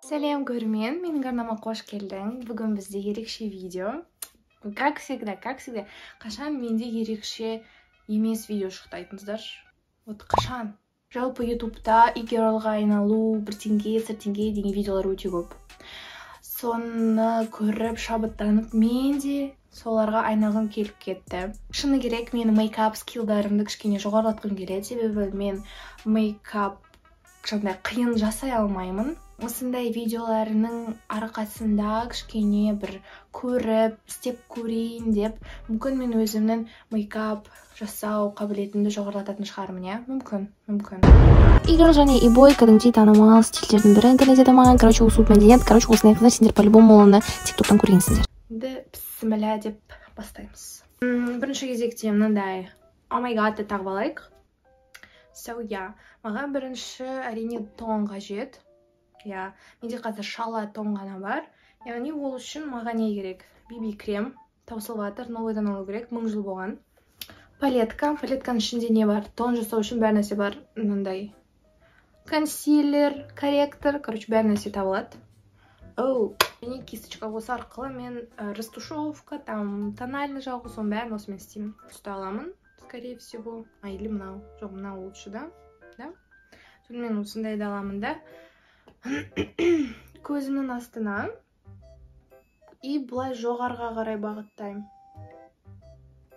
Сәлем, көрермен, менің арнама қош келдің. Бүгін бізде ерекше видео. Как всегда, как всегда. Қашан менде ерекше емес видео шықты, айтыңыздаршы. Вот қашан? Жалпы ютубта e-girlға айналу, бірдеңе, сіртеңге деген видеолар өте көп. Соны көріп, шабыттанып, мен де соларға айналғым келіп кетті. Шыны керек, менің мейкап скиллдарымды кішкене жоғарылатқым келеді, себебі мен мейкап жаңағыдай қиын жасай алмаймын. Осындай видеоларының арқасында кішкене бір көріп, істеп көрейін деп, мүмкін мен өзімнің мейкап жасау қабілетімді жоғарылататын шығармын, иә? Мүмкін, мүмкін. E-girl және e-boy кәдімгідей танымал стильдердің бірі интернетте дамыған, короче, ол субмәдениет, короче, осындай қыздар сендер по-любому оны тиктоктан көргенсіңдер. Енді бісміллә деп бастаймыз. Бірінші кезекте мынандай oh my god-ты тағып алайық. So, yeah. Маған бірінші әрине тон қажет. Yeah. Менде қазір шала тон ғана бар. Яғни ол үшін маған не керек? BB крем таусылып жатыр, новыйдан алу керек, 1000 жыл болған. Палетка, палетканың ішінде не бар? Тон жасау үшін бәр нәрсе бар. Мынандай консилер, корректор, короче, бәр нәрсе табылады. Оу, және кисточка, осы арқылы мен растушевка, там тональный жағу, соның бәрін осымен істеймін. Түсті аламын, скорее всего. А, или мынау. Жоқ, мынау лучше, да? Да? Сонымен осындайды аламын да. Көзімнің астына и былай жоғарыға қарай бағыттаймын.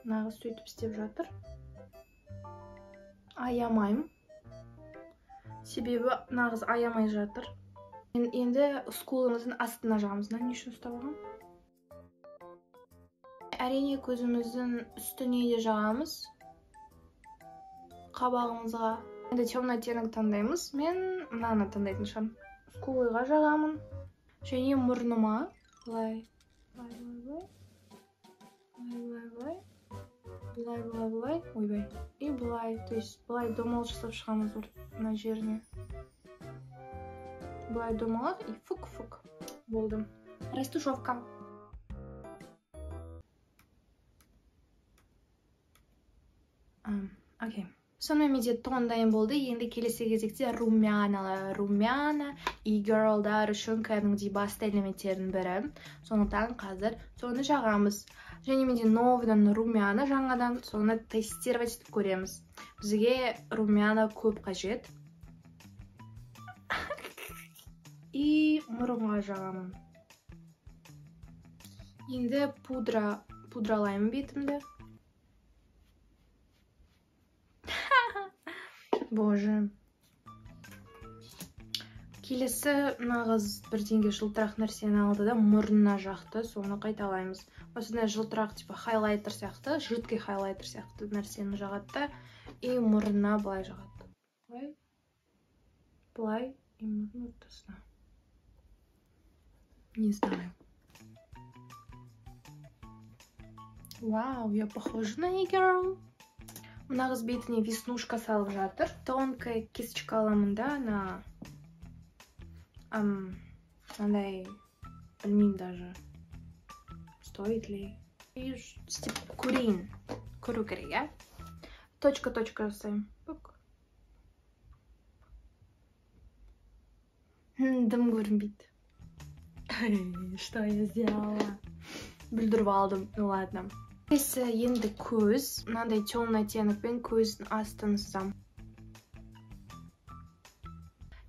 Нағыз сөйтіп істеп жатыр. Аямаймын. Себебі нағыз аямай жатыр. Енді скулымыздың астына жағамыз. Мына не үшін ұстап алғам? Әрине көзіміздің үстіне де жағамыз. Қабағымызға. Енді темный оттенок таңдаймыз. Мен мынаны таңдайтын шығармын. Скулыға жағамын. Және мұрныма. Былай, былай, былай, былай, былай, былай, былай, былай, ойбай. И былай, то есть былай домалақ жасап шығамыз мына жеріне. Былай домалақ и фук-фук. Болды. Растушевка. Окей. Сонымен менде тон дайын болды. Енді келесі кезекте румяналар. Румяна e-girlдар үшін кәдімгідей басты элементтердің бірі. Сондықтан қазір соны жағамыз. Және менде новыйдан румяна жаңадан, соны тестировать етіп көреміз. Бізге румяна көп қажет. И мұрынға жағамын. Енді пудралаймын бетімді. Боже. Келесі нағыз бірдеңе жылтырақ нәрсені алды да мұрнына жақты, соны қайталаймыз. Осындай жылтырақ типа хайлайтер сияқты, жидкий хайлайтер сияқты нәрсені жағады да и мұрнына былай жағады. Былай, былай и мұрын ортасына. Не знаю. Вау, я похожа на e-girl. Мына қыз бетіне веснушка салып жатыр. Тонкая кисточка аламын да, ана мынандай, білмеймін даже, стоит ли. И істеп көрейін. Көру керек, иә? Точка-точка жасаймын. Пук. Дым көрінбейді. Что я сделала? Бүлдіріп алдым. Ну ладно. Келесі енді көз. Мынандай темный оттенокпен көздің астын сызамын.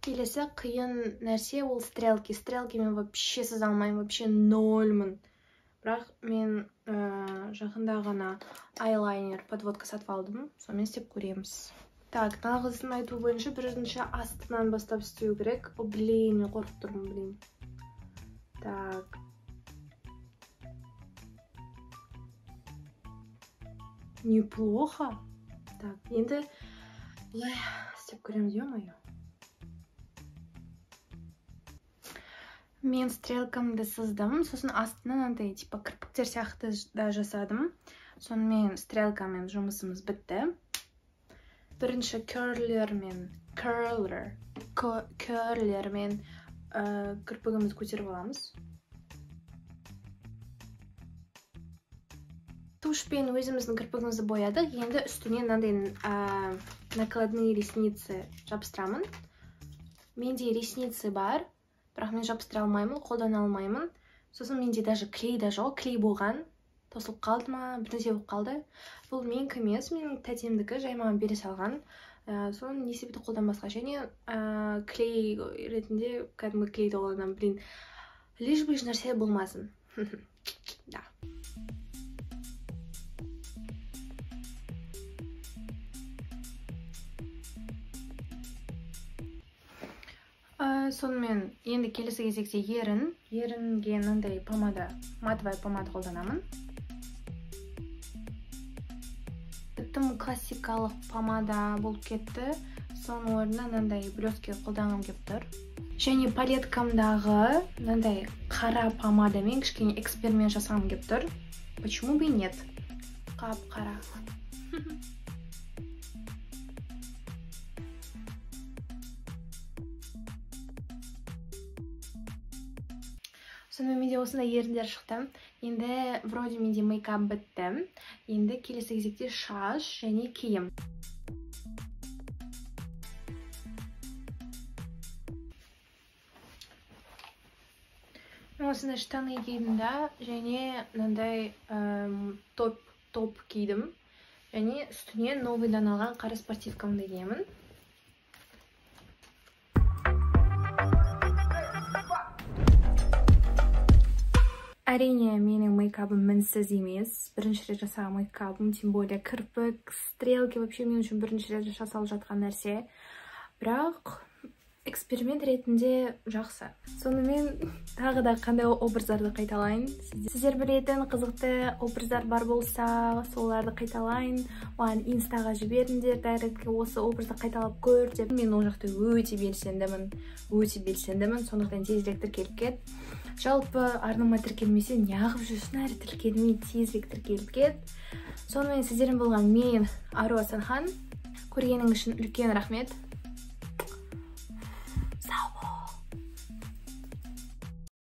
Келесі қиын нәрсе ол стрелки. Стрелки мен вообще сыза алмаймын, вообще нольмын. Бірақ мен жақында ғана айлайнер подводка сатып алдым. Сонымен істеп көреміз. Так, нағыздың айтуы бойынша бірінші астынан бастап істеу керек. О, блин, мен қорқып тұрмын, блин. Так. Неплохо. Так, енді былай істеп көреміз, ё-моё. Мен стрелкамды сыздым, сосын астынан андай типа кірпіктер сияқты да жасадым. Сонымен стрелкамен жұмысымыз бітті. Бірінші керлермен кірпігімізді көтеріп аламыз. Тушпен өзіміздің кірпігімізді боядық. Енді үстіне мынандай накладные ресницы жабыстырамын. Менде ресницы бар, Бірақ мен жабыстыра алмаймын, қолдана алмаймын. Сосын менде даже клей да жоқ, клей болған. Тосылып қалды ма, бірнәрсе болып қалды. Бұл менікі емес, менің тәтемдікі, жай маған бере салған. Соны не себепті қолданбасқа. Және клей ретінде кәдімгі клейді қолданамын. Блин, лишь бы ешнәрсе болмасын. Да. Сонымен енді келесі кезекте ерін. Ерінге мынандай помада, матовая помада қолданамын. Тым классикалық помада болып кетті. Соның орнына мынандай блестки қолданғым келіп тұр. Және палеткамдағы мынандай қара помадамен кішкене эксперимент жасағым келіп тұр. Почему бы и нет? Қап-қара. Сонымен менде осындай еріндер шықты. Енді вроде менде мейкап бітті. Енді келесі кезекте шаш және киім. Мен осындай штаны кидім да, және мынандай топ кидім. Және үстіне новыйдан алған қара спортивкамды киемін. Әрине, менің мейкабым мінсіз емес. Бірінші рет жасаған мейкабым, тем более кірпік, стрелки вообще мен үшін бірінші рет жасалып жатқан нәрсе. Бірақ эксперимент ретінде жақсы. Сонымен тағы да қандай образдарды қайталайын? Сіздер білетін қызықты образдар бар болса, соларды қайталайын. Маған инстаға жіберіңдер, директке осы образды қайталап көр деп. Мен ол жақта өте белсендімін, өте белсендімін, сондықтан тезірек тіркеліп кет. Жалпы арнама тіркелмесе, неғып жүрсің әрі тіркелмей, тезірек тіркеліп кет. Сонымен сіздермен болған мен, Ару Асанхан. Көргенің үшін үлкен рахмет.